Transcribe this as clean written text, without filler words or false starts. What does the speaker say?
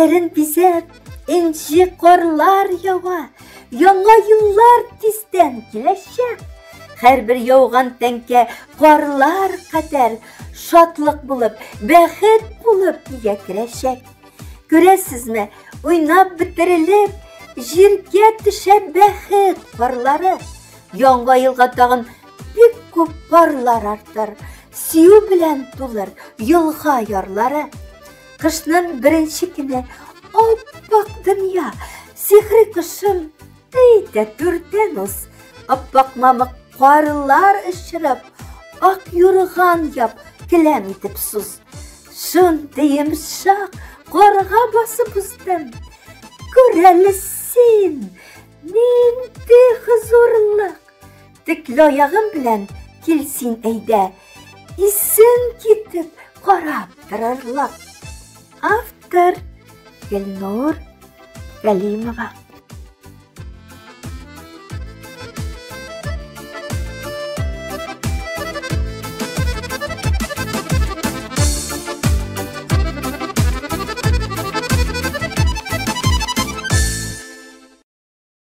Үзләрен бизәп, энҗе карлар ява, яңа еллар тиздән киләчәк. Һәрбер яуган тәңкә карлар кадәр шатлык булып, бәхет булып өйгә керәчәк. Күрәсезме, уйнап бетерелеп, җиргә төшә бәхет парлары. Яңа елга тагын бик күп парлар артыр, сөю белән тулыр елга ярлары. Кышның беренче көне аппак дөнья, сихри кышым Әйдә, түрдән уз, аппак мамык карлар очырып, ак юрган яп, келәм итеп суз. Шундый йомшак карга басып уздым. Күр әле син, нинди хозурлык! Текле аягым белән кил син әйдә, исен китеп карап торырлык. Автор Гөлнур Галимова.